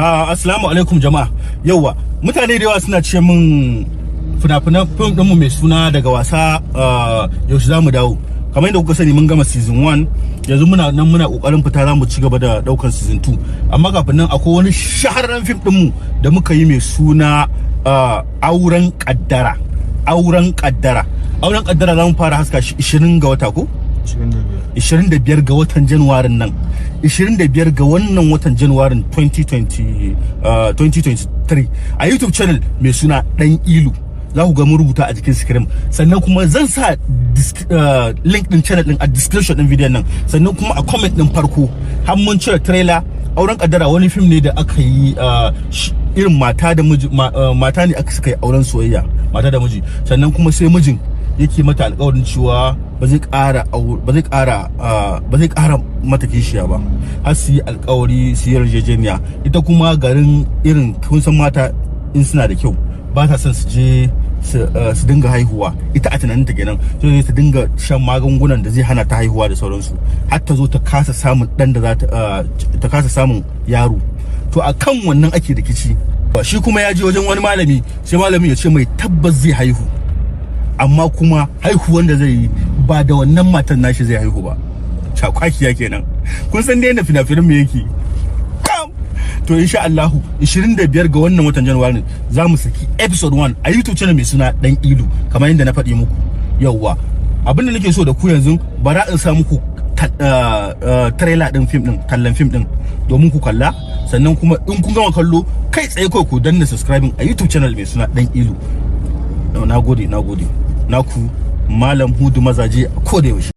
Assalamu alaikum jama'a. Yauwa, mutane da yawa suna ce min fina-finan fim ɗinmu mai suna Daga Wasa, yaushe za mu dawo? Kamar yadda kuka sani, mun gama season 1, yanzu muna nan muna kokarin fita, za mu ci gaba da daukan season 2. Amma kafin nan, akwai wani shahararren fim ɗinmu da muka yi mai suna Auren Kaddara. Auren Kaddara, Auren Kaddara, za mu fara haska shi 20 ga wata ko 25 ga watan Januwarin nan, 25 ga wannan watan Januwarin 2020, 2023, a YouTube channel mai suna Dan Ilu. Za ku ga mun rubuta a jikin screen. Sannan kuma zan sa link din channel din a description din video nan, sannan kuma a comment din farko. Har mun cire trailer. Auren Kaddara wani film ne da aka yi irin mata da miji, mata ne aka suka yi auren soyayya, mata da miji. Sannan kuma sai mijin yake mata alƙawarin cewa ba zai ƙara mata kishiya ba, har su yi alƙawari, su yi yarjejeniya. Ita kuma garin irin, kun san mata in suna da kyau, ba ta son su je su dinga haihuwa. Ita a tunaninta kenan, sai ta dinga shan magungunan da zai hana ta haihuwa da sauransu, har ta zo ta kasa samun dan da za ta ta kasa samun yaro. To, a kan wannan ake rikici. Shi kuma ya je wajen wani malami, sai malamin ya ce mai tabbas zai haihu, amma kuma haihuwan da zai yi ba da wannan matan nashi zai haihu ba. Cakwakiya kenan. Kun san dai yadda fina-finan mu yake. To, insha Allahu, 25 ga wannan watan Januwari za mu saki episode 1 a YouTube channel mai suna Dan Ilu, kamar yadda na faɗi muku. Yauwa, abin da nake so da ku yanzu, bara in sa muku trailer din film din, tallan film din, domin ku kalla. Sannan kuma in kun gama kallo, kai tsaye kawai ku danna subscribing a YouTube channel mai suna Dan Ilu. Na gode, na gode. Naku Malam Hudu Mazaje a koda yaushe.